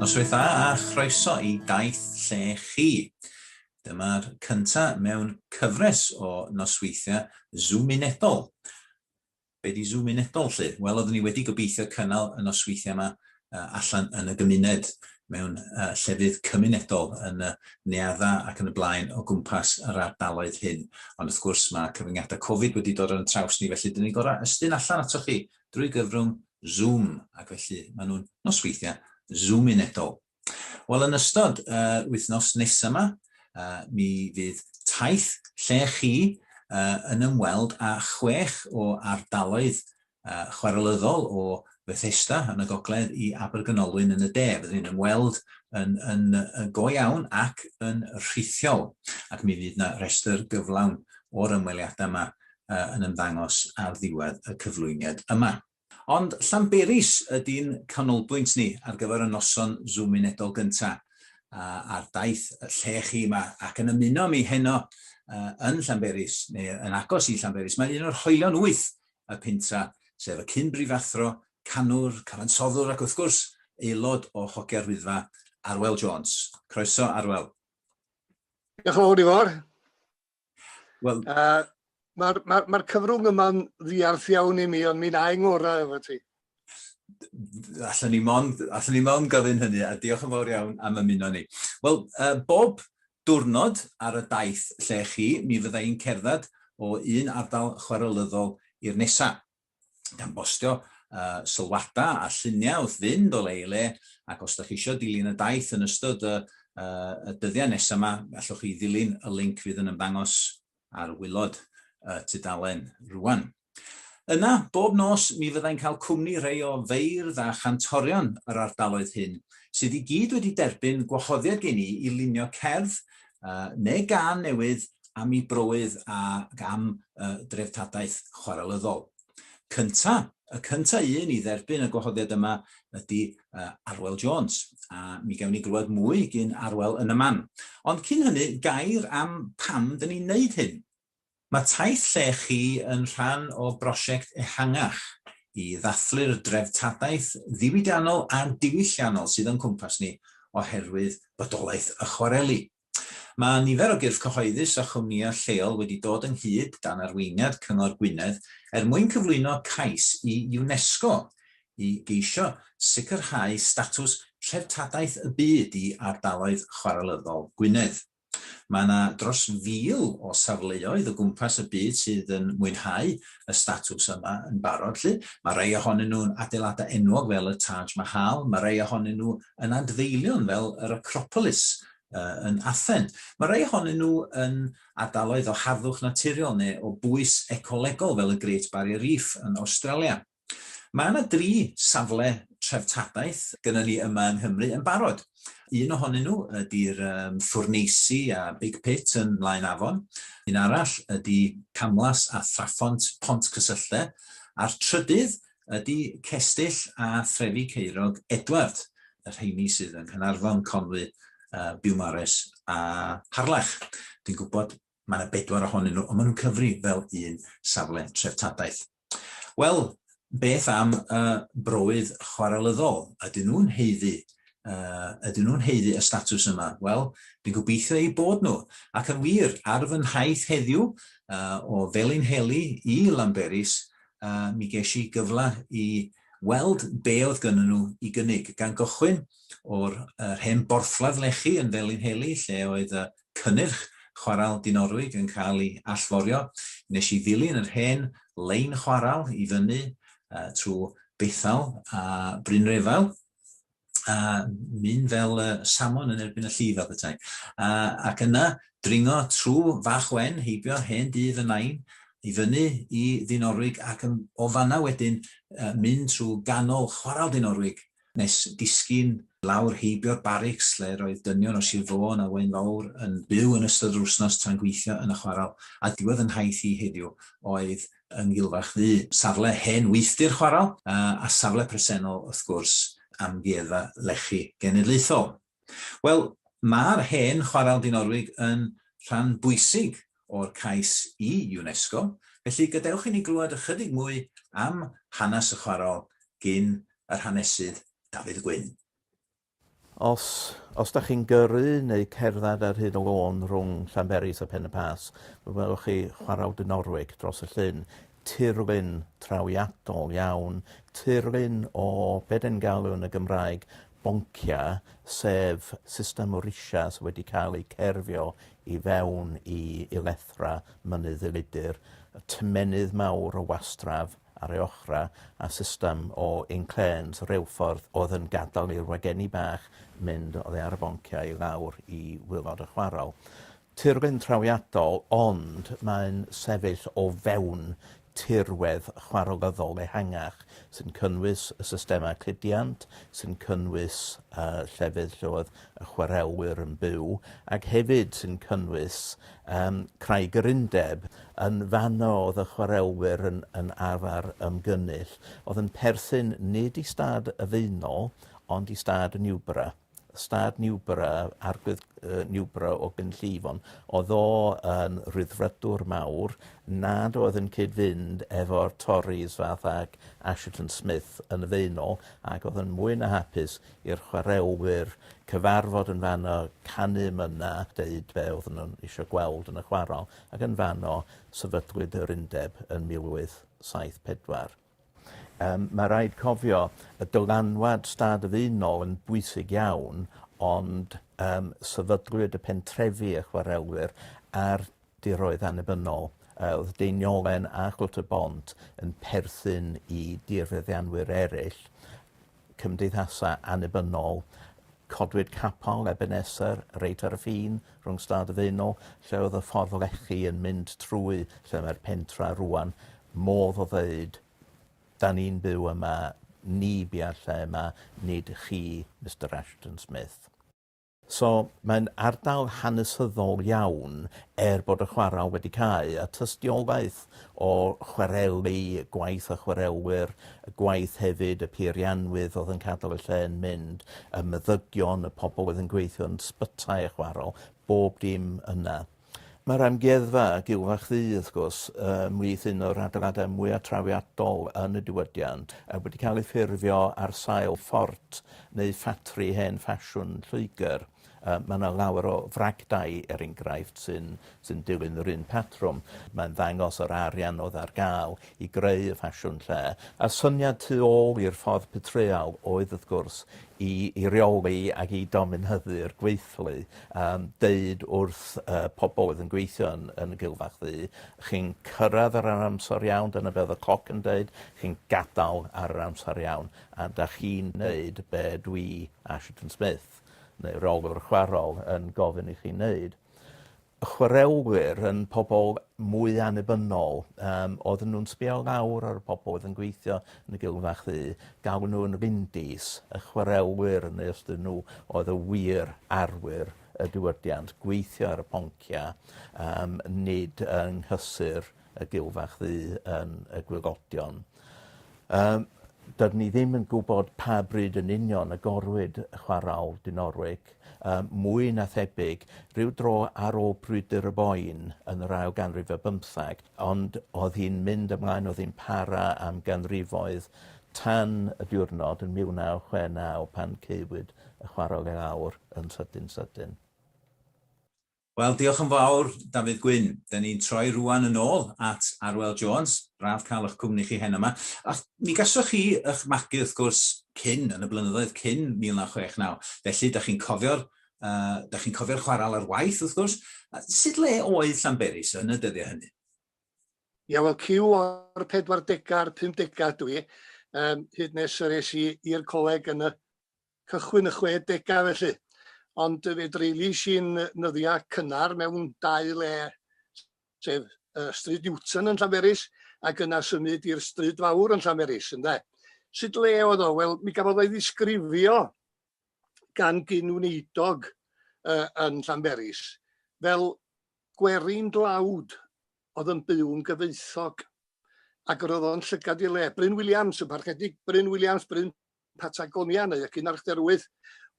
Noswaith dda a chroeso i Daith Lle Chi. Dyma'r cyntaf mewn cyfres o nosweithiau Zoomunedol. Be 'di Zoomunedol 'lly? Wel, oeddwn i wedi gobeithio cynnal y nosweithiau yma allan yn y gymuned, mewn llefydd cymunedol, yn y neuaddau ac yn y blaen o gwmpas yr ardaloedd hyn. Ond wrth gwrs mae cyfyngiadau Covid wedi dod ar ein traws ni, felly 'dyn ni'n gorau estyn allan atoch chi drwy gyfrwng Zoom, ac felly maen nhw'n nosweithiau Zoomunedol. Wel, yn ystod yr wythnos nesa 'ma, mi fydd taith Lle Chi yn ymweld â chwech o ardaloedd chwarelyddol o Fethesda yn y gogledd i Abergynolwyn yn y de. Fyddwn ni'n ymweld yn, yn, yn go iawn ac yn rhithiol, ac mi fydd 'na restr gyflawn o'r ymweliadau yma yn ymddangos ar ddiwedd y cyflwyniad yma. Ond Llanberis ydy'n canolbwynt ni ar gyfer y noson Zoomunedol gynta' ar daith Lle Chi 'ma, ac yn ymuno â mi heno yn Llanberis, neu yn agos i Llanberis, mae un o'r hoelion wyth y pentra, sef y cyn-brifathro, canwr, cyfansoddwr ac wrth gwrs, aelod o Hogia'r Wyddfa, Arwel Jones. Croeso, Arwel. Diolch yn fawr, Ifor. Wel... Mae'r ma, ma cyfrwng yma'n ddiarth iawn i mi, ond mi'n ai ngorau efo ti. Allan ni mond, allan ni mond gofyn hynny, a diolch yn fawr iawn am ymuno ni. Wel, bob diwrnod ar y daith lle chi, mi fydda i'n cerdded o un ardal chwarelyddol i'r nesa. gan bostio sylwadau a lluniau wrth fynd o le i le, ac os dach chi isio dilyn y daith yn ystod y y dyddiau nesaf yma, allwch chi ddilyn y linc fydd yn ymddangos ar waelod y tudalen rŵan. Yna, bob nos, mi fyddai'n cael cwmni rhai o feirdd a chantorion yr ardaloedd hyn, sydd i gyd wedi derbyn gwahoddiad gen i i lunio cerdd neu gân newydd am 'i browydd ac am y dreftadaeth chwarelyddol. Cynta, y cynta un i dderbyn y gwahoddiad yma ydy Arwel Jones, a mi gawn ni glywed mwy gin Arwel yn y man. Ond cyn hynny, gair am pam dyn ni'n neud hyn. Mae Taith Lle Chi yn rhan o brosiect ehangach i ddathlu'r dreftadaeth ddiwydiannol a diwylliannol sydd o'n cwmpas ni oherwydd bodolaeth y chwareli. Mae nifer o gyrff cyhoeddus a chwmnïau lleol wedi dod ynghyd dan arweiniad Cyngor Gwynedd er mwyn cyflwyno cais i UNESCO i geisio sicrhau statws Treftadaeth y Byd i ardaloedd chwarelyddol Gwynedd. Mae yna dros 1,000 o safleoedd o gwmpas y byd sydd yn mwynhau y statws yma yn barod 'lly. Mae rhai ohonyn nhw'n adeiladau enwog fel y Taj Mahal, mae rhai ohonyn nhw yn adfeilion fel yr Acropolis yn Athen. Mae rhai ohonyn nhw yn ardaloedd o harddwch naturiol neu o bwys ecolegol fel y Great Barrier Reef yn Awstralia. Mae yna dri safle treftadaeth gynnon ni yma yng Nghymru yn barod. Un ohonyn nhw ydy'r um, ffwrneisi a Big Pit yn Mlaen Afon. Un arall ydy Camlas a Thraphont Pont Cysyllte. A'r trydydd ydy Cestyll a Threfi Ceirog Edward, y rheini sydd yng Nghaernarfon, Conwy, Biwmares a Harlech. Dwi'n gwybod mae yna bedwar ohonyn nhw, ond maen nhw'n cyfri fel un safle treftadaeth. Wel, beth am y broydd chwarelyddol? Ydyn nhw'n haeddu, uh, ydyn nhw'n haeddu y statws yma? Wel, dwi'n gobeithio eu bod nhw. Ac yn wir, ar fy nhaith heddiw uh, o Felinheli i Lamberis, uh, mi ges i gyfle i weld be oedd gynnyn nhw i gynnig, gan gychwyn o'r uh, hen borthladd lechi yn Felinheli, lle oedd y cynnyrch chwarel Dinorwig yn cael ei allforio. Nes i ddilyn yr hen lein chwarel i fyny uh, trwy Bethel a Brynrefail, a mynd fel uh, salmon yn erbyn y llif fel petai. Ac yna dringo trwy Fach Wen, heibio hen dŷ fy nain, i fyny i Ddinorwig ac yn, o fanna wedyn uh, mynd trwy ganol chwarel Dinorwig nes disgyn lawr heibio'r barics lle roedd dynion o Sir Fôn a Waunfawr yn byw yn ystod yr wsnos tra'n gweithio yn y chwarel, a diwedd 'y nhaith i heddiw oedd yng Ngilfach Ddu, safle hen weithdy'r chwarel, a safle presennol wrth gwrs Amgueddfa Lechi Genedlaethol. Wel, mae'r hen chwarel Dinorwig yn rhan bwysig o'r cais i UNESCO, felly gadewch i ni glywed ychydig mwy am hanes y chwarel gin yr hanesydd Dafydd Gwyn. Os, os da chi'n gyrru neu cerdded ar hyd y lôn rhwng Llanberis a Pen y Pass, fe welwch chi chwarel Dinorwig dros y llyn, tirlun trawiadol iawn, tirlun o be den galw yn y Gymraeg boncia, sef system o risiau sydd wedi cael eu cerfio i fewn i i lethrau Mynydd Elidir, tymenydd mawr o wastraff ar ei ochrau a system o inclêns reilffordd oedd yn gadael i'r wagenni bach mynd oddi ar y bonciau i lawr i waelod y chwarel. Tirlun trawiadol ond mae'n sefyll o fewn tirwedd chwarelyddol ehangach sy'n cynnwys y systemau cludiant, sy'n cynnwys uh, llefydd lle oedd y chwarelwyr yn byw, ac hefyd sy'n cynnwys um, Craig yr Undeb. Yn fanno oedd y chwarelwyr yn, yn arfer ymgynnull, oedd yn perthyn nid i stad y Faenol, ond i stad y Newborough. Stad Newborough, arglwydd uh, Newborough o Gynllifon, oedd o yn rhyddfrydwr mawr nad oedd yn cyd-fynd efo'r Tories fath ag Assheton Smith yn y Faenol, ac oedd yn mwy na hapus i'r chwarelwyr cyfarfod yn fanno, canu mynna, deud be oedden nhw'n eisiau gweld yn y chwarel, ac yn fanno sefydlwyd yr undeb yn 1874. Um, mae rhaid cofio y dylanwad stad y Faenol yn bwysig iawn, ond um, sefydlwyd y pentrefi y chwarelwyr ar diroedd annibynnol. Uh, oedd Deiniolen a Chwt y Bont yn perthyn i dirfeddianwyr eraill, cymdeithasau annibynnol, codwyd capel Ebeneser reit ar y ffin rhwng Stad y Faenol, lle oedd y ffordd lechi yn mynd trwy lle mae'r pentra rwan, modd o ddeud, da ni'n byw yma, ni bia'r lle yma, nid chi, Mister Assheton Smith. So, mae'n ardal hanesyddol iawn er bod y chwarel wedi cau, a tystiolaeth o chwareli, gwaith y chwarelwyr, y gwaith hefyd y peirianwydd oedd yn cadw y lle yn mynd, y meddygion, y pobl oedd yn gweithio yn sbytai y chwarel, bob dim yna. Mae'r amgueddfa Gilfach Ddu, wrth gwrs, ymhlith un o'r adeiladau mwyaf trawiadol yn y diwydiant, wedi cael ei ffurfio ar sail ffort neu ffatri hen ffasiwn Lloegr. Mae yna lawer o fragdai, er enghraifft, sy'n sy dilyn yr un patrwm. Mae'n ddangos yr arian oedd ar gael i greu y ffasiwn lle. A'r syniad tu ôl i'r ffordd petreal oedd, wrth gwrs, i i reoli ac i dominyddu'r gweithlu, yym deud wrth y pobl oedd yn gweithio yn yn y Gilfach Ddu, chi'n cyrraedd ar yr amser iawn, dyna be oedd y cloc yn deud, chi'n gadael ar yr amser iawn, a da chi'n neud be dwi, Assheton Smith, neu reolwr chwarel, yn gofyn i chi neud. chwarelwyr yn pobl mwy annibynnol. Um, oedden nhw'n sbio lawr ar y pobl oedd yn gweithio yn y Gilfach Ddu, galw nhw yn rindis, y chwarelwyr yn ei ystod nhw oedd y wir arwyr y diwydiant, gweithio ar y poncia, um, nid yng nghysur y Gilfach Ddu yn y gwaelodion. Um, dydyn ni ddim yn gwybod pa bryd yn union agorwyd chwarel Dinorwig, um, mwy na thebyg, rhyw dro ar ôl brwydr y Boen yn yr ail ganrif ar bymtheg, ond oedd hi'n mynd ymlaen, oedd hi'n para am ganrifoedd tan y diwrnod yn 1969 pan caewyd y chwarel i lawr yn sydyn sydyn. Wel, diolch yn fawr, Dafydd Gwyn. Da ni'n troi rwan yn ôl at Arwel Jones. Braf cael eich cwmni chi heno yma. A mi gasoch chi eich magu, wrth gwrs, cyn, yn y blynyddoedd cyn 1969. Felly, da chi'n cofio'r uh, da chi'n cofio'r chwarel ar waith, wrth gwrs. Sut le oedd Llanberis yn y dyddiau hynny? Ia, wel, cyw o'r 40au a'r 50au dwi, um, hyd nes yr es i i'r coleg yn y cychwyn y 60au felly. Ond fe dreuliais i'n nyddiau cynnar mewn dau le, sef uh, Stryd Newton yn Llanberis ac yna symud i'r Stryd Fawr yn Llanberis, ynde. Sut le oedd o? Wel, mi gafodd o'i ddisgrifio gan gyn-wneidog uh, yn Llanberis fel gwerin dlawd oedd yn byw'n gyfoethog ac yr oedd o'n llygad i le. Bryn Williams, y parchedig Bryn Williams, Bryn Patagonia neu ac un Archdderwydd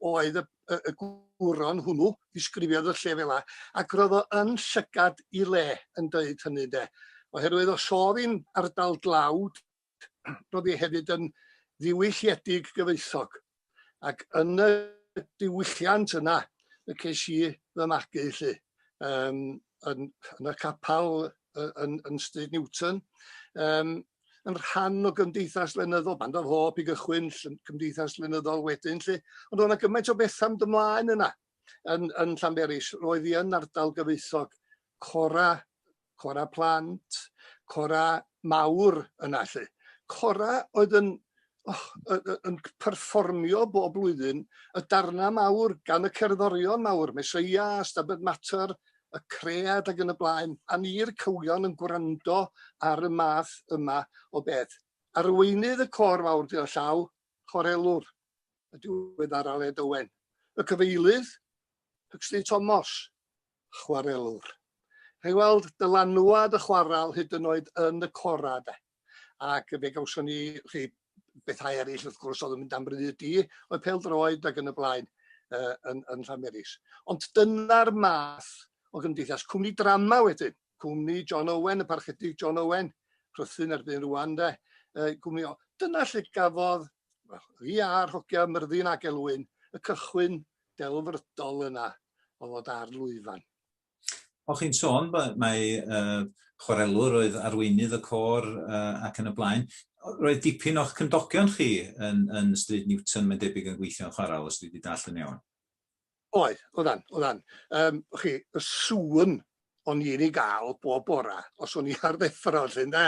oedd y, y, y gwron hwnnw, ddisgrifiodd y lle fel 'a, ac roedd o yn llygad i le yn dweud hynny de. Oherwydd os oedd hi'n ardal dlawd, roedd hi hefyd yn ddiwylliedig gyfoethog. Ac yn y diwylliant yna y ces i fy magu 'lly, yym yn yn y capal yn yn Stryd Newton, yym yn rhan o gymdeithas lenyddol, Band of Hope i gychwyn, cymdeithas lenyddol wedyn 'lly, ond oedd 'na gymaint o bethau'n mynd ymlaen yna yn yn Llanberis, roedd hi yn ardal gyfoethog, cora cora plant, cora mawr yna 'lly. Cora oedd yn oh, yn perfformio bob blwyddyn y darnau mawr gan y cerddorion mawr, Meseia, Stabat Mater, y Cread ac yn y blaen, a ni'r cywion yn gwrando ar y math yma o beth. Arweinydd y côr mawr gyda llaw, chwarelwr, y diweddar Aled Owen. Y cyfeilydd, Huxley Thomas, chwarelwr. Chi'n gweld dylanwad y chwaral hyd yn oed yn y cora de. Ac fe gawson ni chi bethau eraill wrth gwrs oedd yn mynd am bryd i, oedd pêl-droed ac yn y blaen uh, yn, yn Llanberis. Ond dyna'r math o gymdeithas. Cwmni drama wedyn, cwmni John Owen, y parchedig John Owen, Rhuthun erbyn rwan de, uh, cwmni o. Dyna lle gafodd well, fi a'r hogia Myrddin ac Elwyn y cychwyn delfrydol yna o fod ar lwyfan. O'ch chi'n sôn mae uh, chwarelwr oedd arweinydd y côr uh, ac yn y blaen. Roedd dipyn o'ch cymdogion chi yn, yn Stryd Newton, mae'n debyg yn gweithio'n chwarel, os dwi wedi dallt yn iawn. Oedd, oeddan, oeddan. Um, chi, y sŵn o'n i'n ei gael bob bora, os o'n i ar ddeffro, lle, ynde,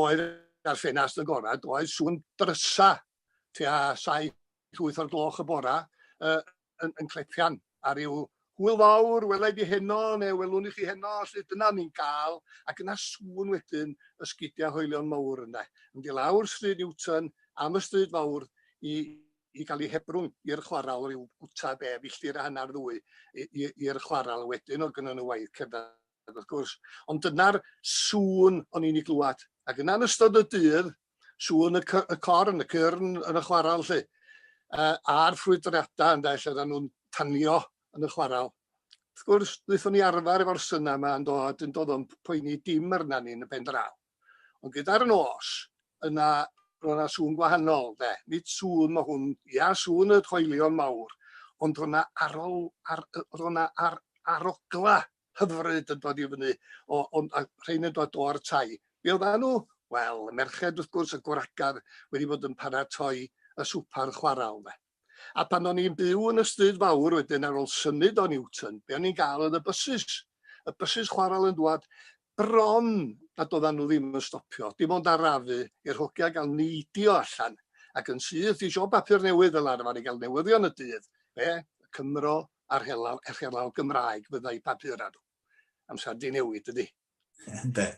oedd ar ffenast yn gorau, oedd sŵn drysa tua 7, 8 o'r gloch y bora, uh, yn, yn clepian ar ryw hwyl fawr, wela i di heno, neu welwn i chi heno, lle dyna ni'n gael, ac yna sŵn wedyn y sgidiau hoelion mawr yna. Mynd i lawr Stryd Newton am y stryd fawr i, i gael ei hebrwng i'r chwaral rhyw gwta be, filltir a hanner ddwy i'r chwaral wedyn oedd gynnon nhw waith cerdded wrth gwrs. Ond dyna'r sŵn o'n i'n ei glwad. Ac yna yn ystod y dydd, sŵn y, y corn, y cyrn yn y chwaral 'lly, uh, a'r ffrwydriadau ynde, lle oedden nhw'n tanio yn y chwaral. Wrth gwrs, wnaethon ni arfer efo'r synnau yma yn dod, yn dod o'n poeni dim arna ni yn y pen draw. Ond gyda'r nos, yna roedd yna sŵn gwahanol, de. Nid sŵn mae hwn, ia, sŵn y hoelion mawr, ond roedd yna arol, ar, roedd yna ar, arogla hyfryd yn dod i fyny, o, o, a rhein yn dod o'r tai. Be oeddan nhw? Wel, y merched wrth gwrs, y gwragedd wedi bod yn paratoi y swpa'r chwaral, de. A pan o'n i'n byw yn y stryd fawr wedyn ar ôl symud o Newton, be o'n i'n gael oedd y bysus. Y bysus chwaral yn dwad bron nad oeddan nhw ddim yn stopio, dim ond arafu i'r hogia gael neidio allan ac yn syth i siop bapur newydd fel arfer i gael newyddion y dydd, be? Y Cymro a'r Helal, yr Helal Gymraeg fyddai papurau nhw. Amser di newid, dydy. Ynde.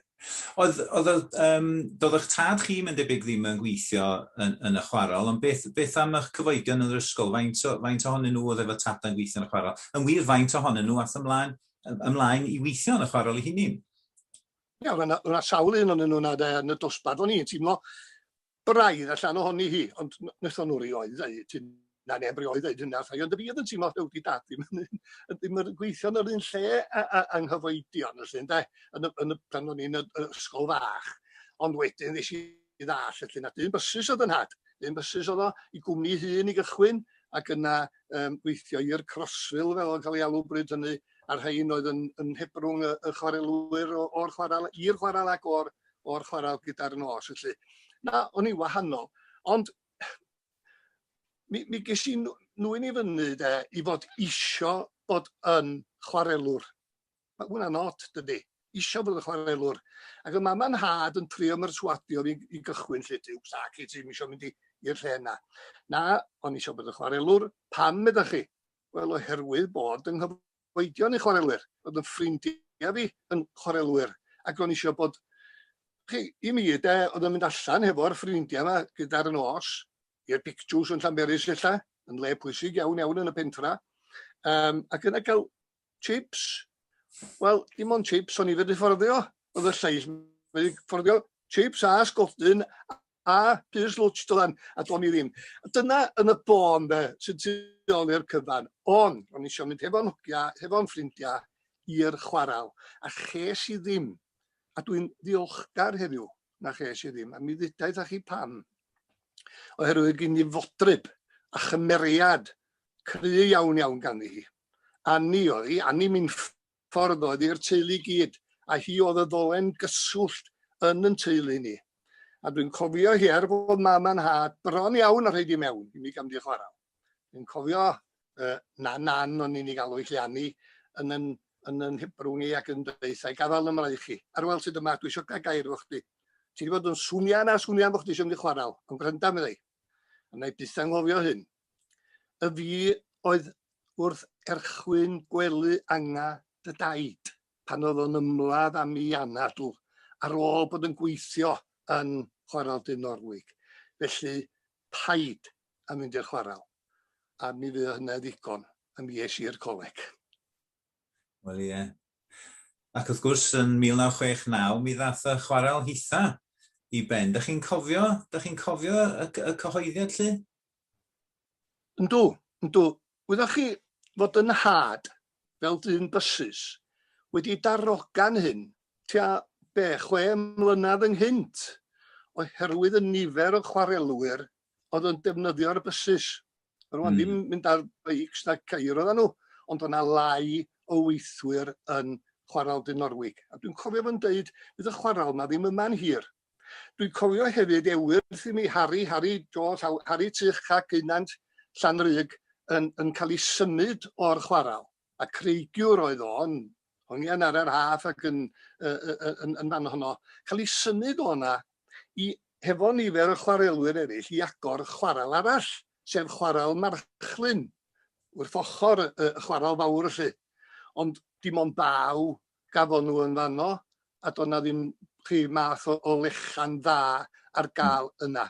Oedd, oedd, um, doedd eich tad chi, mae'n debyg, ddim yn gweithio yn, yn y chwarel, ond beth, beth am eich cyfoedion yn yr ysgol? Faint, o, faint ohonyn nhw oedd efo tadau'n gweithio yn y chwarel? Yn wir, faint ohonyn nhw ath ymlaen, ymlaen i weithio yn y chwarel eu hunain? Ia, oedd yna sawl un ohonyn nhw 'na de, yn y dosbarth. O'n i'n teimlo braidd allan ohoni hi, ond wnaethon nhw rioed ddeud hynna, neb rioed ddeud hynna wrtha i, ond fi oedd yn teimlo rhyw di dad ddim yn, ddim yn gweithio yn yr un lle yng nghyfoedion, felly, ynde, yn y, yn y, pan o'n i'n y ysgol fach. Ond wedyn nes i ddall, felly, na dyn bysus oedd yn nhad. Dyn bysus oedd o i gwmni hun i gychwyn, ac yna um, gweithio i'r Crossville, fel oedd cael ei alw bryd hynny, a'r rhain oedd yn, yn hebrwng y, y chwarelwyr o'r chwarel i'r chwarel ac o'r o'r chwarel gyda'r nos felly. Na, o'n i'n wahanol. Ond mi, mi ges i nwyn i fyny de, i fod isio bod yn chwarelwr. Mae hwnna'n od, dydy. Isio bod yn chwarelwr. Ac y mam a'n nhad yn trio mherswadio fi i gychwyn lle duw, sac i ti'n isio mynd i'r lle yna. Na, o'n isio bod yn chwarelwr. Pam, meddach chi? Wel, oherwydd bod yng Oedion yn chwarelwyr, oedd yn ffrindiau fi yn chwarelwyr, ac o'n eisiau bod, chi, i mi de, oedd yn mynd allan hefo'r ffrindiau yma gyda'r nos, i'r Pictures yn Llanberis ella, yn le pwysig iawn iawn yn y pentra, um, ac yna cael chips. Wel, dim ond chips o'n i fedru fforddio, oedd y lleill wedi fforddio chips a sgodyn a pys lwtsh doeddan, a do'n i ddim. A dyna yn y bôn de, sy'n tu ôl i'r cyfan. O'n, o'n i eisiau mynd hefo'n hogia, hefo'n ffrindiau i'r chwaral, a ches i ddim. A dwi'n ddiolchgar heddiw na ches i ddim, a mi ddudaeth â chi pam. Oherwydd gen i fodryb a chymeriad Cry iawn iawn ganddi hi. Annie oedd hi, Annie Minffordd oedd i'r teulu i gyd, a hi oedd y ddolen gyswllt yn yn teulu ni. A dwi'n cofio hi er bod mam a'n nhad bron iawn a rhaid i mewn i mi gamdi chwarae. Dwi'n cofio uh, nan nan o'n i'n ei galw hi Annie yn yn, yn yn hebrwng i ac yn dweud, a'i gafael ym mraich i. Arwel sydd yma, dwi eisiau gael gair efo chdi. Ti wedi bod yn swnian a swnian bod chdi eisiau mynd i chwarae, ond gwranda, meddai. A na i byth anghofio hyn. Y fi oedd wrth erchwyn gwely anga dy daid pan oedd o'n ymladd am ei anadl ar ôl bod yn gweithio yn Chwarel Dinorwig. Felly, paid a mynd i'r chwarel. A mi fydd hynna ddigon a mi es i'r coleg. Wel ie. Ac wrth gwrs yn 1969 mi ddath y chwarel hitha i ben. Dych chi'n cofio, dych chi'n cofio y, y cyhoeddiad lly? Yndw, yndw. Wyddoch chi fod yn nhad, fel dyn bysus, wedi darogan hyn tua, be, chwe mlynedd ynghynt, oherwydd y nifer o chwarelwyr oedd yn defnyddio'r bysus. Rwan mm. ddim mynd ar beics na ceir oedden nhw, ond o'na lai o weithwyr yn chwarel Dinorwig. A dwi'n cofio fo'n deud, bydd y chwarel yma ddim yma'n hir. Dwi'n cofio hefyd ewyrth i mi, Harry, Harry Jones, Harry Tych a Geunant Llanrug yn, yn cael ei symud o'r chwarel. A creigiwr oedd o, yn hongian ar yr haff ac yn, yn, yn, yn fan honno. Cael ei symud o yna i, hefo nifer o chwarelwyr eraill i agor chwarel arall, sef chwarel Marchlyn, wrth ochr y chwarel fawr felly. Ond dim ond baw gafon nhw yn fanno, a doedd 'na ddim chi math o, o lechan dda ar gael yna.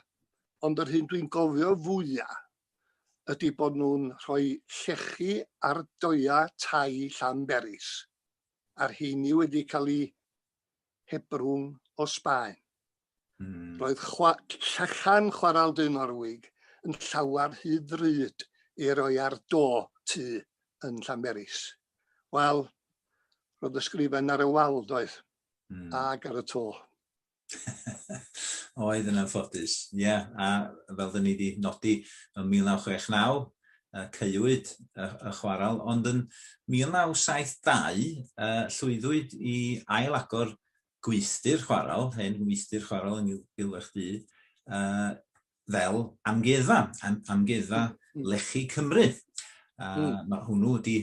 Ond yr hyn dwi'n gofio fwya ydy bod nhw'n rhoi llechi ar doia tai Llanberis, a'r rheini wedi cael eu hebrwng o Sbaen. Mm. Roedd chwa, llechan chwarel Dinorwig yn llawer rhy ddrud i roi ar do tŷ yn Llanberis. Wel, roedd y sgrifen ar y wal, doedd? Mm. Ac ar y to. Oedd yn anffodus, ie. Yeah, a fel dyn ni wedi nodi, yn 1969, uh, caewyd y, y chwarel, ond yn 1972, uh, llwyddwyd i ail-agor gweithdy'r chwarel, hen weithdy'r chwarel yng Nghylch Du, uh, fel amgueddfa, am, amgueddfa mm. Lechi Cymru. A mm. mae hwnnw wedi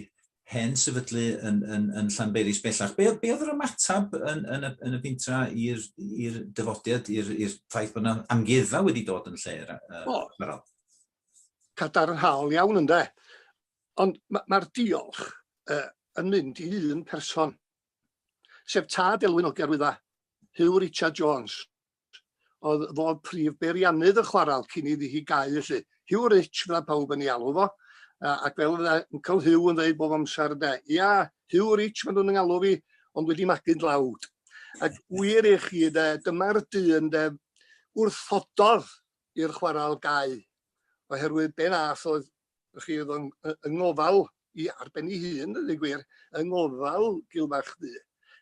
hen sefydlu yn, yn, yn Llanberis bellach. Be, be oedd yr ymateb yn, yn, y, yn y pintra i'r dyfodiad, i'r ffaith bod yna amgueddfa wedi dod yn lle'r uh, oh, chwarel? Cadarnhaol iawn ynde. Ond mae'r ma diolch uh, yn mynd i un person, sef tad Elwyn o Gerwydda, Huw Richard Jones. oedd fo prif beiriannydd y chwarel cyn iddi hi gau felly. Huw Rich fydda pawb yn ei alw fo, ac fel fydda Uncle Huw yn dweud bob amser de, ia, Huw Rich maen nhw'n ngalw fi, ond wedi magu'n dlawd. Ac wir i chi de, dyma'r dyn de, wrthododd i'r chwarel gau, oherwydd be nath oedd chi oedd o'n yng ngofal i ar ben ei hun, dweud y gwir, yng ngofal Gilfach Ddu,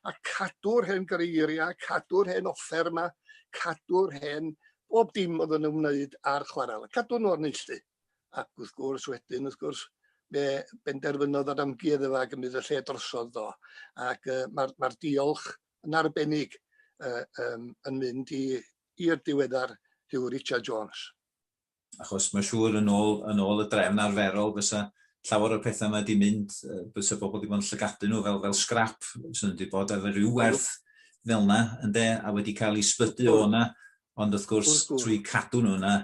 a cadw'r hen greiriau, cadw'r hen offer yma, cadw'r hen bob dim oedd yn ymwneud â'r chwarel, a cadw nhw o'r neilltu. Ac wrth gwrs, wedyn, wrth gwrs, fe benderfynodd yr amgueddfa gymryd y lle drosodd do. Ac uh, mae'r ma diolch yn arbennig uh, um, yn mynd i'r diweddar Huw Richard Jones. Achos mae'n siŵr yn ôl, yn ôl y drefn arferol fysa llawer o'r pethau yma wedi mynd, bysa bobl wedi bod yn llygadu nhw fel, fel scrap, sy'n wedi bod efo rhyw werth fel yna, ynde, a wedi cael ei sbydu o yna, ond wrth gwrs, trwy cadw nhw yna,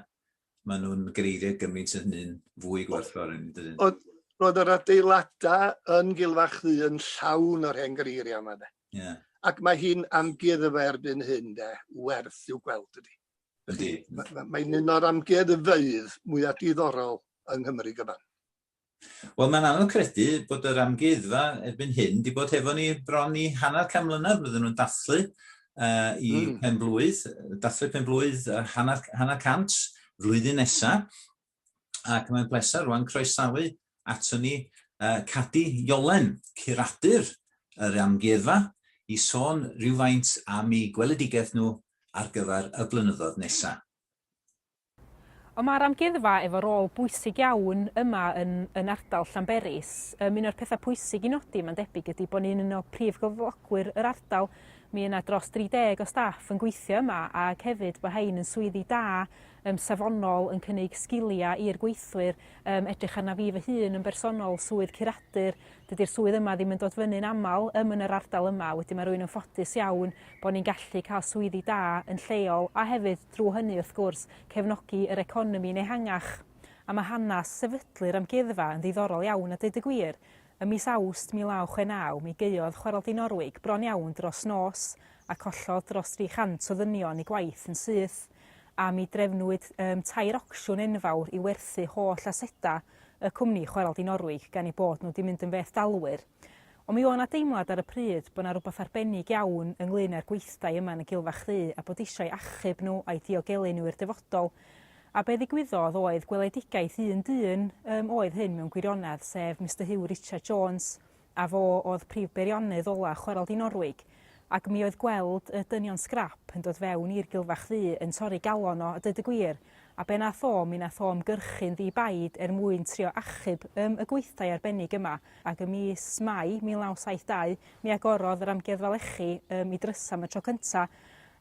maen nhw'n greiriau gymaint yn hynny'n fwy gwerthfawr yn dydyn. Oedd, roedd yr adeiladau yn Gilfach Ddu yn llawn o'r hen greiriau yma, de. Yeah. Ac mae hi'n amgueddfa erbyn hyn, de, werth i'w gweld ydy. Yndi. Mae'n un o'r amgueddfeydd mwyaf diddorol yng Nghymru gyfan. Wel, mae'n anodd credu bod yr amgueddfa erbyn hyn wedi bod hefo ni bron i hanner can mlynedd. Bydden nhw'n dathlu uh, i mm. pen blwydd, dathlu pen blwydd uh, hanner, hanner cant flwyddyn nesaf. Ac mae'n bleser rwan croesawu ato ni uh, Cadi Iolen, curadur yr amgueddfa, i sôn rhywfaint am eu gweledigaeth nhw ar gyfer y blynyddoedd nesaf. Ond mae'r amgueddfa efo rôl bwysig iawn yma yn yn ardal Llanberis. Yym un o'r pethau pwysig i nodi mae'n debyg ydy bod ni'n un o prif gyflogwyr yr ardal. Mi yna dros 30 o staff yn gweithio yma ac hefyd bod rhain yn swyddi da, yym safonol, yn cynnig sgiliau i'r gweithwyr. Yym edrych arna fi fy hun yn bersonol, swydd curadur, dydy'r swydd yma ddim yn dod fyny'n aml ym yn yr ardal yma, wedyn mae rhywun yn ffodus iawn bod ni'n gallu cael swyddi da yn lleol a hefyd drwy hynny wrth gwrs cefnogi yr economi yn ehangach. A mae hanes sefydlu'r amgueddfa yn ddiddorol iawn a deud y gwir. Ym mis Awst 1969 mi gaeodd Chwarel Dinorwig bron iawn dros nos a collodd dros 300 o ddynion eu gwaith yn syth a mi drefnwyd um, tair ocsiwn enfawr i werthu holl asedau y cwmni Chwarel Dinorwig gan eu bod nhw 'di mynd yn fethdalwyr. Ond mi o' 'na deimlad ar y pryd bod 'na rwbath arbennig iawn ynglŷn â'r gweithdai yma yn y Gilfach Ddu a bod eisiau achub nhw a'u diogelu nhw i'r dyfodol. A be ddigwyddodd oedd gweledigaeth un dyn yym oedd hyn mewn gwirionedd, sef Mister Huw Richard Jones, a fo oedd prif beiriannydd ola Chwarel Dinorwig, ac mi oedd gweld y dynion sgrap yn dod fewn i'r Gilfach Ddu yn torri galon o, a deud y gwir. A be nath o, mi nath o ymgyrchu'n ddi-baid er mwyn trio achub yym y gweithdai arbennig yma, ac ym mis Mai 1972 mi agorodd yr Amgueddfa Lechi yym 'i drysa am y tro cynta.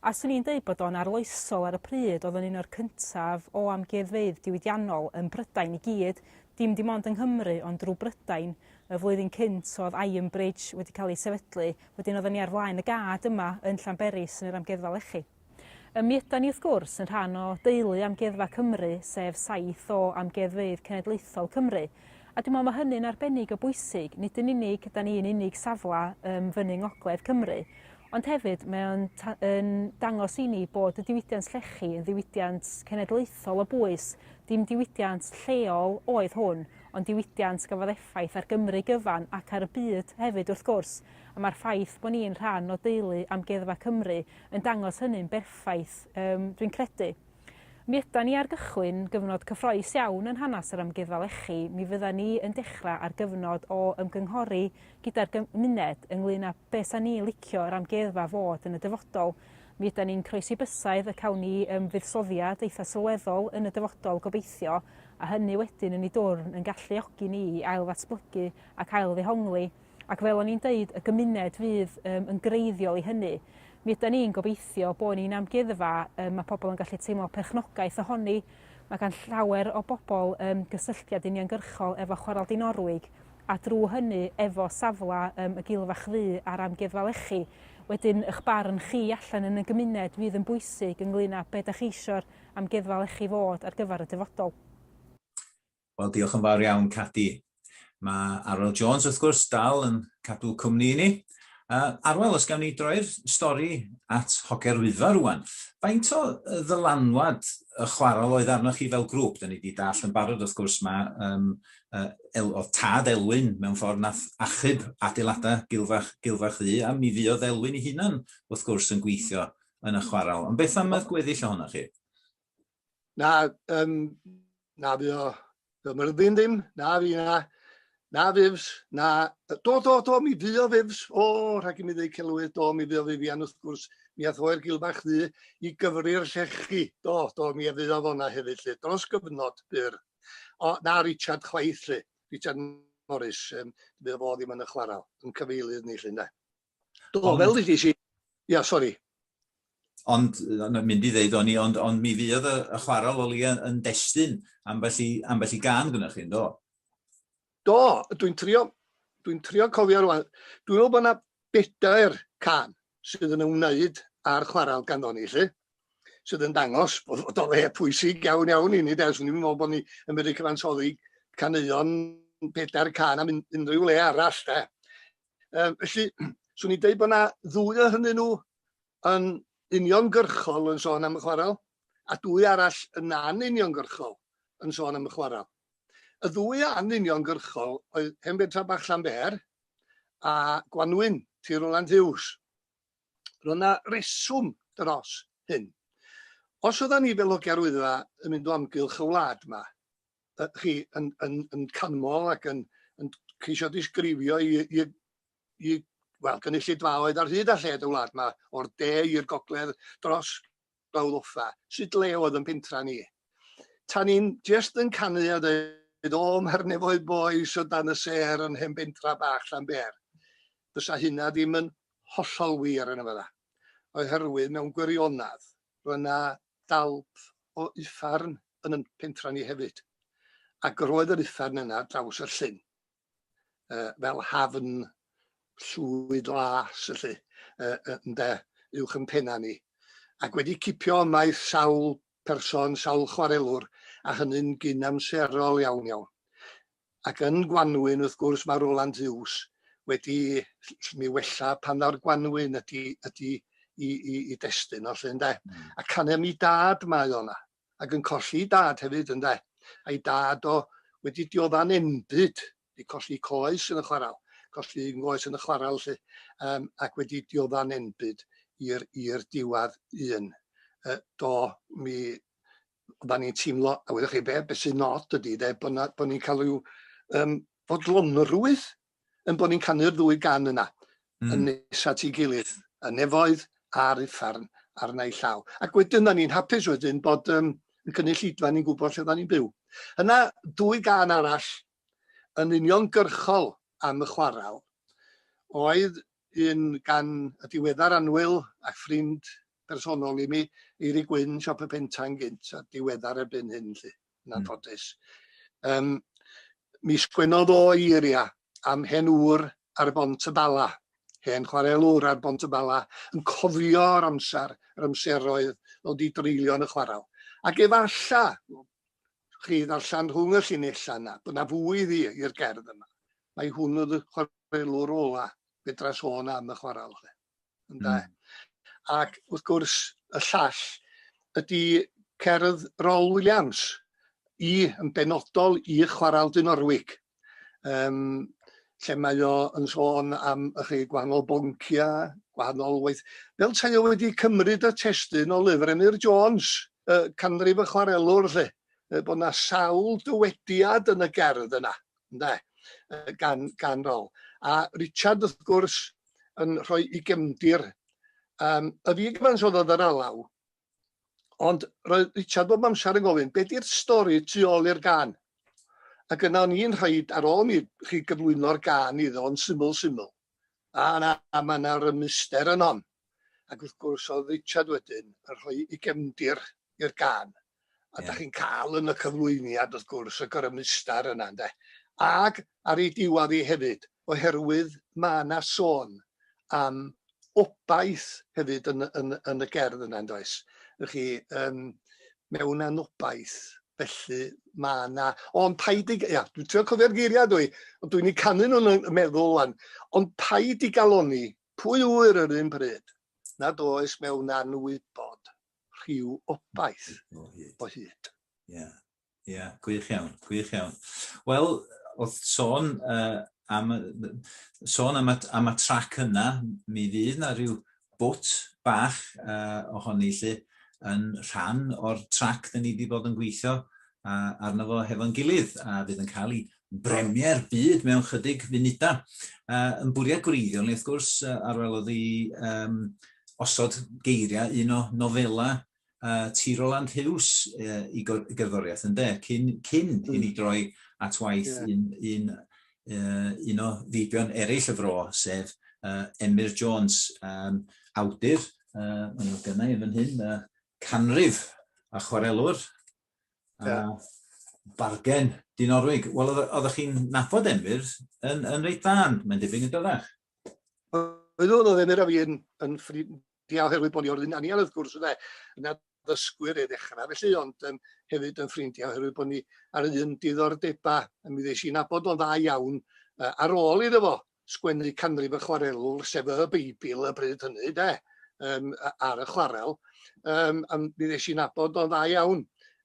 A swn i'n deud bod o'n arloesol ar y pryd, o'dd o'n un o'r cyntaf o amgueddfeydd diwydiannol ym Mhrydain i gyd, dim dim ond yng Nghymru ond drw Brydain. Y flwyddyn cynt o'dd Ironbridge wedi cael ei sefydlu, wedyn oedden ni ar flaen y gad yma yn Llanberis yn yr Amgueddfa Lechi. Mi ydan ni wrth gwrs yn rhan o deulu Amgueddfa Cymru, sef saith o amgueddfeydd cenedlaethol Cymru. A dwi'n meddwl mae hynny'n arbennig o bwysig, nid yn unig da ni'n unig safle um, fyny yng Ngogledd Cymru, ond hefyd mae o'n yn dangos i ni bod y diwydiant llechi yn ddiwydiant cenedlaethol o bwys, dim diwydiant lleol oedd hwn, ond diwydiant gafodd effaith ar Gymru gyfan ac ar y byd hefyd wrth gwrs. A mae'r ffaith bod ni'n rhan o deulu Amgueddfa Cymru yn dangos hynny'n berffaith, yym, dwi'n credu. Mi ydan ni ar gychwyn gyfnod cyffroes iawn yn hanes yr Amgueddfa Lechi. Mi fyddan ni yn dechrau ar gyfnod o ymgynghori gyda'r gymuned ynglyn â be 'sa ni licio yr amgueddfa fod yn y dyfodol. Mi ydan ni'n croesi bysedd y cawn ni yym fuddsoddiad eitha sylweddol yn y dyfodol gobeithio, a hynny wedyn yn ei dwrn yn galluogi ni i ail-ddatblygu ac ail-ddehongli Ac fel o'n i'n deud, y gymuned fydd yym yn greiddiol i hynny. Mi ydan ni'n gobeithio bo' ni'n amgueddfa yym ma' pobol yn gallu teimlo perchnogaeth ohoni. Ma' gan llawer o bobol yym gysylltiad uniongyrchol efo Chwarel Dinorwig a drw hynny efo safla yym y Gilfach Ddu a'r Amgueddfa Lechi. Wedyn 'ych barn chi allan yn y gymuned fydd yn bwysig ynglŷn â be' 'dach chi isio'r Amgueddfa Lechi fod ar gyfer y dyfodol. Wel, diolch yn fawr iawn, Cadi. Mae Arwel Jones, wrth gwrs, dal yn cadw cwmni i ni. Arwel, os gawn ni droi'r stori at Hogiau'r Wyddfa rwan. Faint o ddylanwad y chwarel oedd arnoch chi fel grŵp? Da ni wedi dall yn barod, wrth gwrs, mae um, el, oedd tad Elwyn mewn ffordd nath achub adeiladau Gilfach, Gilfach Ddu, a mi fuodd Elwyn ei hunan, wrth gwrs, yn gweithio yn y chwarel. Ond beth am y gweddill ohonoch chi? Na, um, na fi o, fi o Myrddin ddim, na fi na, na Fifs, na, do, do, do, mi fi o Fifs, o, rhag i mi ddweud celwydd, do, mi fi o Vivian wrth gwrs, mi ath o'r gilfach ddu i gyfri'r llechi, do, do, mi a fi o fona hefyd, lle, dros gyfnod byr. O, na Richard chwaith, lle, Richard Morris, um, fi o fo ddim yn y chwarae, yn cyfeilydd ni, lle, ynde. Do, ond, fel ddudes i, ia, sori. Ond, mynd i ddeud o'n i, ond, ond mi fuodd y, y chwarel o leia yn destun ambell i, ambell i gân gyda chi, do? Do, dwi'n trio, dwi'n trio cofio rwan. Dwi'n meddwl bod yna bedair cân sydd yn ymwneud â'r chwarel ganddo ni, 'lly, sydd yn dangos bod, bod o le pwysig iawn iawn i ni, de. Swn i'n meddwl bod ni yn medru cyfansoddi caneuon pedair cân am unrhyw le arall, de. Um, felly, swn i'n deud bod yna ddwy ohonyn nhw yn uniongyrchol yn sôn am y chwarel, a dwy arall yn anuniongyrchol yn sôn am y chwarel. Y ddwy anuniongyrchol oedd Hen Bentra Bach Llanber a Gwanwyn, Tir Roland Hughes. Roedd yna reswm dros hyn. Os oeddan ni fel Hogiau'r Wyddfa yn mynd o amgylch y wlad yma, chi yn, yn, yn canmol ac yn, yn ceisio disgrifio i, i, i wel, gynulleidfaoedd ar hyd a lled y wlad yma, o'r de i'r gogledd dros Glawdd Offa, sut le oedd yn pentra ni. Tan ni'n jyst yn canu a dweud, o, mae'r nefoedd boes o dan y sêr yn hen bentra bach Llanbêr. Fysa hynna ddim yn hollol wir yn y fydda. Oherwydd mewn gwirionedd, roedd yna dalp o uffarn yn yn pentra ni hefyd. Ac roedd yr uffarn yna draws y llyn. fel hafn llwyd las felly, ynde, uwch yn penna ni. Ac wedi cipio ymaith sawl person, sawl chwarelwr, a hynny'n gynamserol iawn iawn. Ac yn Gwanwyn, wrth gwrs, mae Roland Huws wedi mi wella pan ddaw'r Gwanwyn ydy, ydy i, i, i destun o lle, ynde. A canu am ei dad mae o 'na. ac yn colli 'i dad hefyd ynde? A'i dad o wedi diodda'n enbyd, wedi colli coes yn y chwarel, colli un goes yn y chwarel 'lly, yym ac wedi diodda'n enbyd i'r i'r diwadd un. Yy do, mi oeddan ni'n teimlo, a wyddoch chi be, be sy'n od ydy de, bod 'na bod ni'n cael rhyw yym fodlonrwydd yn bod ni'n canu'r ddwy gan yna yn nes at ei gilydd, y nefoedd a'r uffern ar naill llaw. Ac wedyn, da ni'n hapus wedyn bod um, y cynulleidfa ni'n gwybod lle da ni'n byw. Yna, dwy gan arall yn uniongyrchol am y chwarel oedd un gan y diweddar annwyl a ffrind personol i mi, Eirig Gwyn, Siop y Pentan gynt, a diweddar erbyn hyn, 'lly. yn anffodus. Um, mi sgwennodd o eiria am hen ŵr ar Bont y Bala, hen chwarelwr ar Bont y Bala, yn cofio'r amser, yr amseroedd oedd wedi dreulio yn y chwarel. Ac efalla, chi ddarllen rhwng y llinellau yna, bod yna fwy iddi i'r gerdd yma. Mae hwn oedd y chwarelwr ola, fedra sôn am y chwarel. Ynde? Ac wrth gwrs, y llall ydy cerdd Rol Williams i, yn benodol i Chwarel Dinorwig, um, lle mae o yn sôn am y chi gwahanol boncia, gwahanol waith. Fel tai o wedi cymryd y testun o lyfr Emyr Jones, uh, Canrif y Chwarelwr, lle, bod na sawl dywediad yn y gerdd yna, ynde, gan, gan Rol. A Richard, wrth gwrs, yn rhoi i gefndir. Um, y fi gyfansoddodd yr alaw, ond roedd Richard bob amser yn gofyn, be di'r stori tu ôl i'r gan? Ac yna o'n i'n rhoi, ar ôl mi chi gyflwyno'r gan iddo yn syml syml, a na, mae yna rymuster yn hon. Ac wrth gwrs oedd Richard wedyn yn rhoi i gefndir i'r gân. A yeah. da chi'n cael yn y cyflwyniad wrth gwrs y grymustar yna ynde. Ac ar ei diwedd hi hefyd, oherwydd mae yna sôn am obaith hefyd yn, yn, yn y gerdd yna yndoes. Chi, um, mewn anobaith, felly mae yna... Ond paid i... Ia, dwi'n trio cofio'r geiriau dwi, ond dwi'n ei canu nhw'n yn meddwl wan. Ond paid i galoni, pwy ŵyr yr un pryd, nad oes mewn anwybod rhyw obaith o hyd. O hyd. Ie, ie, gwych iawn, gwych iawn. Wel, wrth sôn uh, am, sôn am, y, am y trac yna, mi fydd na rhyw bwt bach uh, ohoni lle yn rhan o'r trac dyn ni wedi bod yn gweithio uh, arno fo hefo'n gilydd, a fydd yn cael ei bremier byd mewn chydig funudau. Uh, yn bwriad gwreiddiol ni, wrth gwrs, uh, arwelodd i um, osod geiriau un o nofela uh, T. Roland Huws uh, i gerddoriaeth, ynde, cyn, cyn mm. i ni droi at waith yeah. un, un, uh, un o feibion eraill y fro, sef uh, Emyr Jones, um, awdur, uh, maen nhw gynnau yn fan hyn, uh, canrif a chwarelwr, A yeah. bargen Dinorwig. Wel, oeddech chi'n nabod Emyr yn, yn reit dda, mae'n debyg yn doeddech? Oeddwn, oedd Emyr a fi yn, yn ffrindiau oherwydd bod ni o'r un anian wrth gwrs yna, yn addysgwyr i ddechrau felly, ond um, hefyd yn ffrindiau oherwydd bod ni ar un diddordebau, a mi ddes i nabod o'n dda iawn uh, ar ôl iddo fo sgwennu Canrif y Chwarelwr, sef y Beibl y bryd hynny, de, um, ar y chwarel, um, a mi ddes i nabod o'n dda iawn.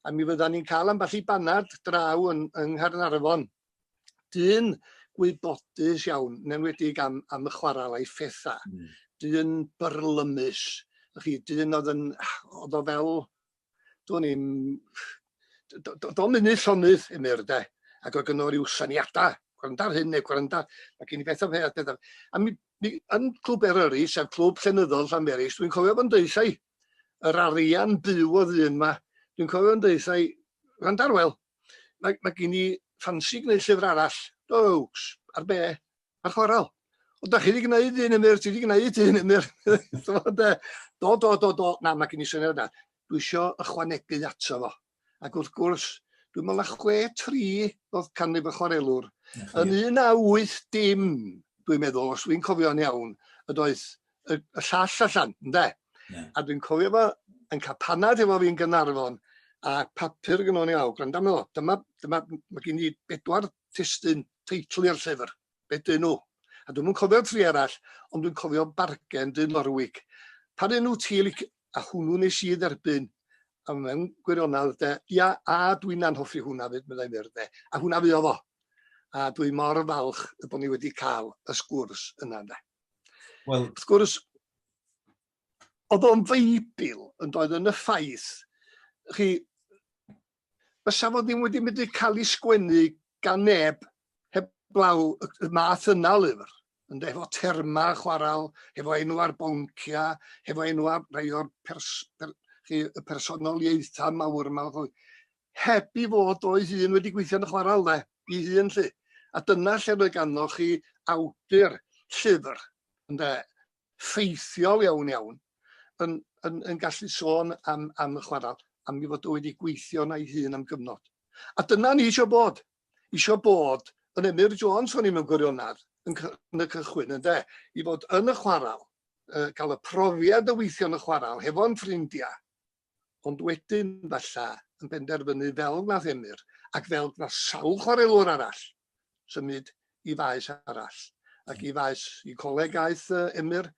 A mi fydda ni'n cael ambell i banad draw yn, yng Nghaernarfon. Dyn gwybodus iawn, yn enwedig am, am y chwarel a'i phethau. Dyn byrlymus. Chi, dyn oedd yn, oedd o fel do'n i'm, do'n mynd llonydd Emyr de, ac oedd gynno ryw syniadau, gwrando ar hyn neu gwrando, mae gen i beth o beth, beth o. A mi, mi, yn Clwb Eryri, sef Clwb Llenyddol Llanberis, dwi'n cofio fo'n deutha i, yr arian byw o ddyn ma, dwi'n cofio fo'n deutha i, Gwranda Arwel, mae, mae gen i ffansi gwneud llyfr arall. Do, Oaks, ar be? Ar chwaral. Ond da chi wedi gwneud un, Emyr, ti wedi gwneud un, Emyr. Do, do, do, do. Na, mae gen i syniad yna. Dwi eisiau ychwanegu ato fo. Ac wrth gwrs, dwi'n meddwl na 6-3 oedd canrif y chwarelwr. Yn 1980, dwi'n meddwl, os dwi'n cofio'n iawn, ydoedd y, y llall allan, ynde? Yeah. A dwi'n cofio fo yn cael panad efo fi'n Gynarfon a papur gynno ni awr, gwranda meddwl, dyma, dyma, mae gen i bedwar testun teitl i'r llyfr, be dyn nhw? A dwi'm yn cofio'r tri arall, ond dwi'n cofio Bargen Dyn Norwig. Pa un wyt ti lic-? A hwnnw nes i dderbyn, a mewn gwirionedd de, ia, a dwi'n anhoffi hwnna fyd, meddai Mur de, a hwnna fuodd o. A dwi mor falch y bod ni wedi cael y sgwrs yna de. Wel, wrth gwrs, oedd o'n feibl yn doedd yn y ffaith, chi, fysa fo ddim wedi medru cael ei sgwennu gan neb heblaw y math yna o lyfr, ynde, efo terma chwaral, hefo enw ar boncia, hefo enw ar rhai o'r pers, per, chi, y personoliaethau mawr yma, heb i fod o'i hun wedi gweithio yn y chwaral, de, i hun lly. A dyna lle roedd ganddo chi awdur llyfr, ynde, ffeithiol iawn iawn yn, yn, yn gallu sôn am, am y chwarae, am ei fod o wedi gweithio na'i hun am gyfnod. A dyna ni eisiau bod. Eisiau bod yn Emyr Jones o'n i mewn gwirionedd yn, yn y cychwyn, ynde? I fod yn y chwarae, uh, cael y profiad o weithio yn y chwarae hefo'n ffrindiau, ond wedyn falla yn penderfynu fel wnaeth Emyr ac fel gwnaeth sawl chwarelwr arall symud i faes arall ac i faes i coleg aeth Emyr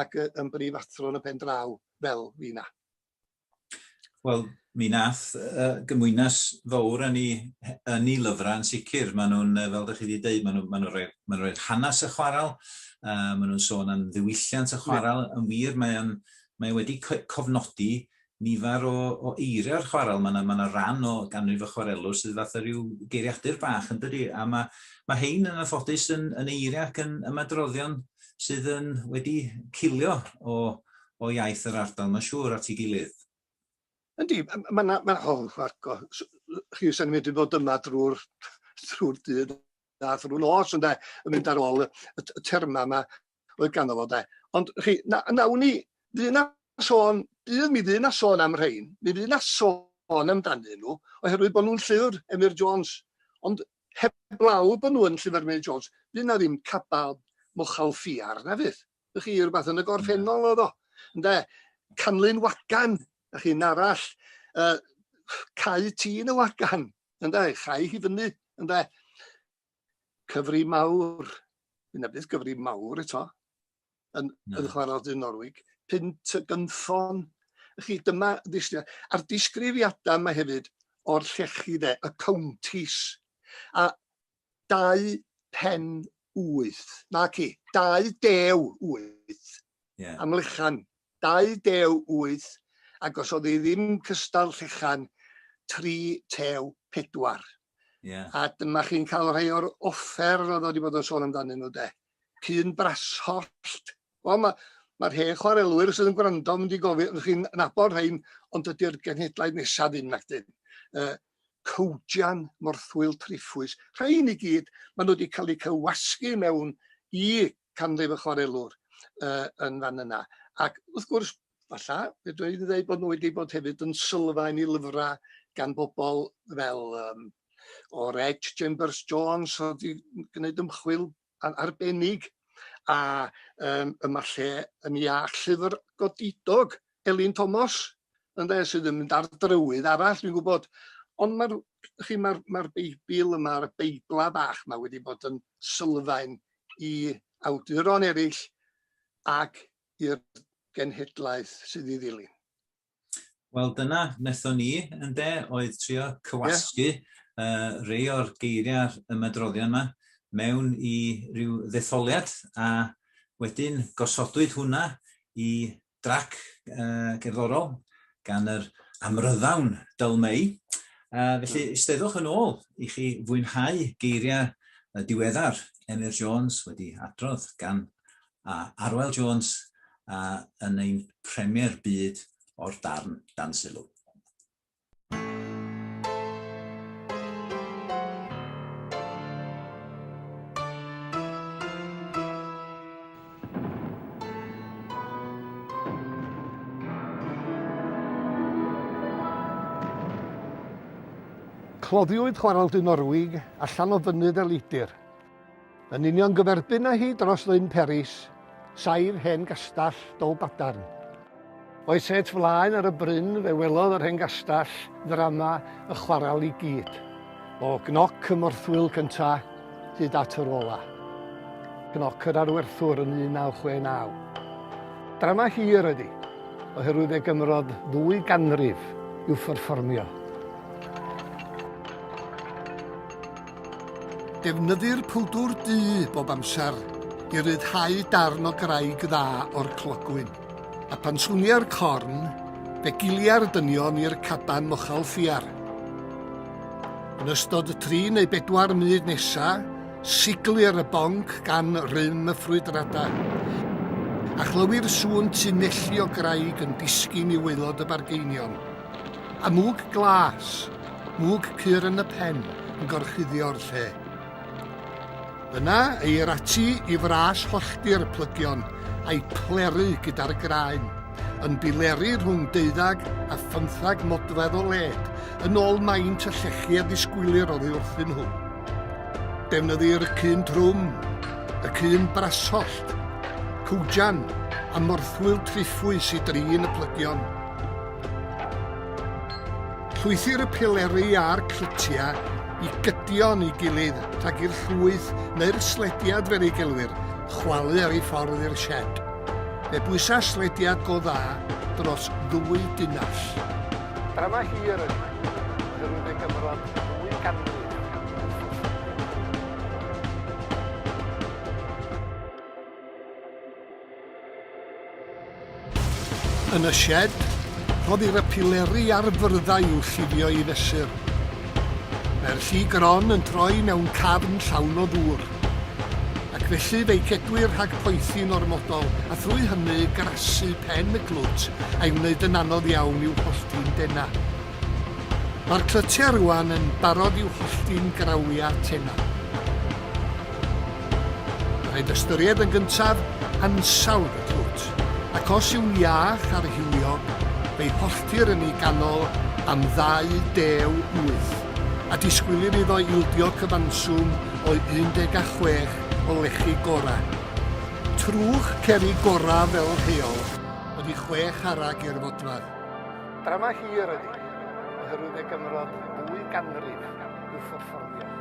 ac yn brif athro yn y pen draw fel fi na. Wel, mi nath uh, gymwynas fawr yn ei, yn ei lyfrau yn sicr. Maen nhw'n, fel ydych chi wedi dweud, maen nhw'n ma nhw rhoi, ma nhw rhoi hanes y chwarel, uh, maen nhw'n sôn am ddiwylliant y chwarel. Yeah. Yn wir, mae'n Mae wedi cofnodi nifer o, o eiriau'r chwarel. Mae yna ma ran o ganrif y chwarelwr sydd fath o ryw geiriadur bach yn dydi? A mae, mae hein yn anffodus yn, yn eiriau ac yn ymadroddion sydd yn wedi cilio o, o iaith yr ardal, mae'n siŵr, at ei gilydd. Yndi, mae yna, ma, oh, marco, chi sy'n mynd i fod yma drwy'r drwy'r dydd a thrwy'r nos, ynde, yn mynd ar ôl y, y, y termau yma oedd ganddo fo de. Ond chi, na, nawn ni, fydd na sôn, bydd mi fydd na sôn am rhein, mi fydd na sôn amdanyn nhw, oherwydd bod nhw'n llyfr Emyr Jones. Ond heblaw bod nhw yn llyfr Emyr Jones, fydd na ddim cabal mochal ffiar na fydd. Ych chi, rhywbeth yn y gorffennol oedd o. Ynde, canlyn wagan, a chi'n arall, uh, cau tîn y wagan, ynde, chau hi fyny, ynde. Cyfri mawr, yna bydd cyfri mawr eto, yn, no. yn chwarae dyn Norwig. Pint y gynffon. Chi, dyma ddisgrifiad. A'r disgrifiadau yma hefyd o'r llechi de, y counties. A 2 pen 8, naci, 2 dew 8. Yeah. Am lechan, 2 dew 8, ac os oedd hi ddim cystal llechan, 3 tew 4. Yeah. A dyma chi'n cael rhai o'r offer oedd wedi bod yn sôn amdanyn nhw de. Cyn brashollt. Wel, mae'r ma hen chwarelwyr sydd yn gwrando yn mynd i gofio, chi'n nabod rhain, ond dydy'r genhedlaeth nesaf ddim nac dyn. Uh, Cowjan, Morthwyl, Triffwys, rhain i gyd, maen nhw wedi cael eu cywasgu mewn i canrif y chwarelwr uh, yn fan yna. Ac wrth gwrs, Falla, fedra i ddweud bod nhw wedi bod hefyd yn sylfaen i lyfrau gan bobl fel um, o Reg Chambers Jones oedd wedi gwneud ymchwil arbennig a um, yma lle yn iach llyfr godidog Elin Thomas ynde, sydd yn mynd ar drywydd arall, dwi'n gwybod. Ond mae'r chi, mae'r mae Beibl yma, mae'r Beibla bach yma wedi bod yn sylfaen i awduron eraill ac i'r genhedlaeth sydd i ddilyn. Wel, dyna wnaethon ni, ynde, oedd trio cywasgu yeah. uh, rei o'r geiriau'r ymadroddion yma mewn i ryw ddetholiad, a wedyn gosodwyd hwnna i drac uh, gerddorol gan yr amryddawn Dyl Mei. Uh, felly, eisteddwch yn ôl i chi fwynhau geiriau diweddar Emyr Jones wedi adrodd gan a Arwel Jones a yn ein premier byd o'r darn dan sylw. Cloddiwyd Chwarel Dinorwig allan o fynydd Elidir. Yn union gyferbyn â hi dros Lyn Peris, saif hen gastell Dolbadarn. O'i set flaen ar y bryn fe welodd yr hen gastell ddrama y chwarel i gyd, o gnoc y morthwyl cynta hyd at yr ola. Gnoc yr arwerthwr yn 1969. Drama hir ydi, oherwydd fe gymrodd ddwy ganrif i'w pherfformio. Defnyddir powdwr du bob amser i ryddhau darn o graig dda o'r clogwyn, a pan swnia'r corn, fe gilia'r dynion i'r caban mochal ffiar. Yn ystod y tri neu bedwar munud nesa, siglir y bonc gan rym y ffrwydradau, a chlywir sŵn tunelli o graig yn disgyn i waelod y bargeinion. A mwg glas, mwg cur yn y pen, yn gorchuddio'r lle. Yna, eir ati i fras hollti'r plygion a'i pleru gyda'r graen, yn bileri rhwng deuddag a phymthag modfedd o led, yn ôl maint y llechi a ddisgwylir oddi wrthyn nhw. Defnyddir y cyn trwm, y cyn brashollt, cwjan a morthwyl triffwys i drin y plygion. Llwythir y pileri a'r clytiau i gydion ei gilydd rhag i'r llwyth neu'r slediad fel ei gelwir chwalu ar ei ffordd i'r sied. Fe bwysa slediad go dda dros ddwy dunnell. Drama hir ydi, oherwydd fe gymrodd ddwy ganrif i'w ffurfio. Yn y sied, rhoddir y pileri ar fyrddau i'w llifio i fesur. Mae'r lli gron yn troi mewn cafn llawn o ddŵr. Ac felly fe'i cedwir rhag poethi'n ormodol a thrwy hynny grasu pen y clwt a'i wneud yn anodd iawn i'w hollti'n denau. Mae'r clytiau rwan yn barod i'w hollti'n grawiau tenau. Rhaid ystyried yn gyntaf ansawdd y clwt, ac os yw'n iach a rhywiog, fe'i holltir yn ei ganol am ddau dew wyth, a disgwylir iddo ildio cyfanswm o 16 o lechi gorau. Trwch cerrig gorau fel rheol ydy chwe charreg i'r fodfadd. Drama hir ydi, oherwydd fe gymrodd ddwy ganrif i'w pherfformio.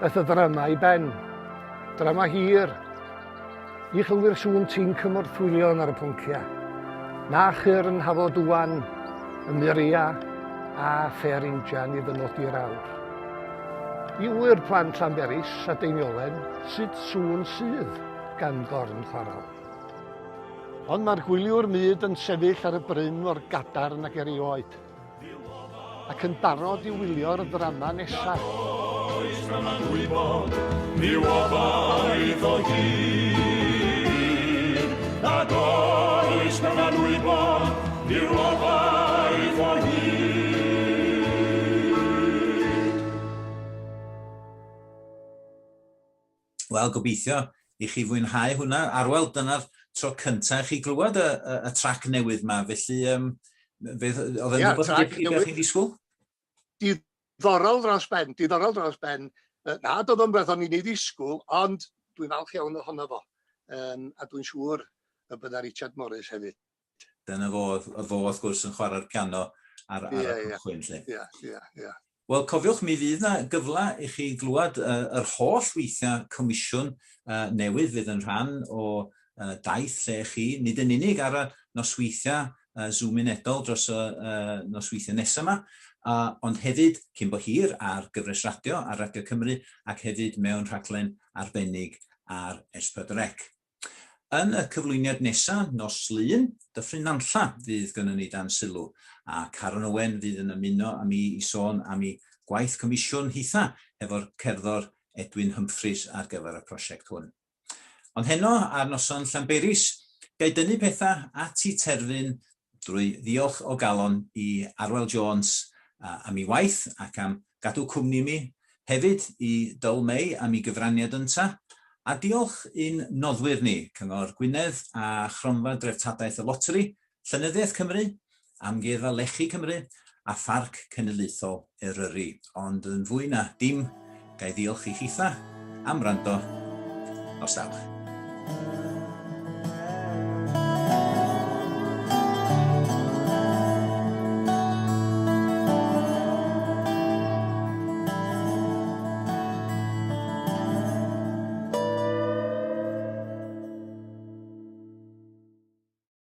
Daeth y ddrama i ben. Drama hir. Ni chlywir sŵn tîn cymorthwyllion ar y poncia. Na chur yn hafod dwan, y muria a ffer injan i ddynodi'r awr. I ŵyr plant Llanberis a Deiniolen, sut sŵn sydd? gan gorn chwarel. Ond mae'r gwyliwr mud yn sefyll ar y bryn mor gadarn ag erioed, ac yn barod i wylio'r ddrama nesaf. Oes na gwybod, mi obaith o hyd. Nad oes na gwybod, mi obaith o hyd. Wel, gobeithio i chi fwynhau hwnna. Arwel, dyna'r tro cyntaf i chi glywed y, y, y trac newydd ma, felly um, fe, oedd e'n yeah, rhywbeth debyg i chi'n disgwyl? Diddorol dros ben, diddorol dros ben. Na, doedd o'n beth o'n i'n ei ddisgwyl, ond dwi'n falch iawn ohono fo. Um, a dwi'n siŵr y bydda Richard Morris hefyd. Dyna fo, oedd fo wrth gwrs yn chwarae'r piano ar, ar yeah, y cychwyn. Ie, ie, ie. Wel, cofiwch, mi fydd 'na gyfle i chi glywed yr holl weithiau comisiwn newydd fydd yn rhan o daith lle chi, nid yn unig ar y nosweithiau Zoom unedol dros y nosweithiau nesaf yma, ond hefyd, cyn bo hir, ar gyfres radio ar Radio Cymru ac hefyd mewn rhaglen arbennig ar S4C. Yn y cyflwyniad nesa, nos Lun, Dyffryn Nantlla fydd gynnon ni dan sylw, a Karen Owen fydd yn ymuno â mi i sôn am ei gwaith comisiwn hitha hefo'r cerddor Edwin Humphreys ar gyfer y prosiect hwn. Ond heno, ar noson Llanberis, ga i dynnu petha at i terfyn drwy ddiolch o galon i Arwel Jones am ei waith ac am gadw cwmni i mi, hefyd i Dyl Mei am ei gyfraniad ynta, a diolch i'n noddwyr ni, Cyngor Gwynedd a Chronfa Dreftadaeth y Loteri, Llenyddiaeth Cymru Amgueddfa Lechi Cymru a Pharc Cenedlaethol Eryri. Ond yn fwy na dim, ga i ddiolch i chitha am wrando. Nos da.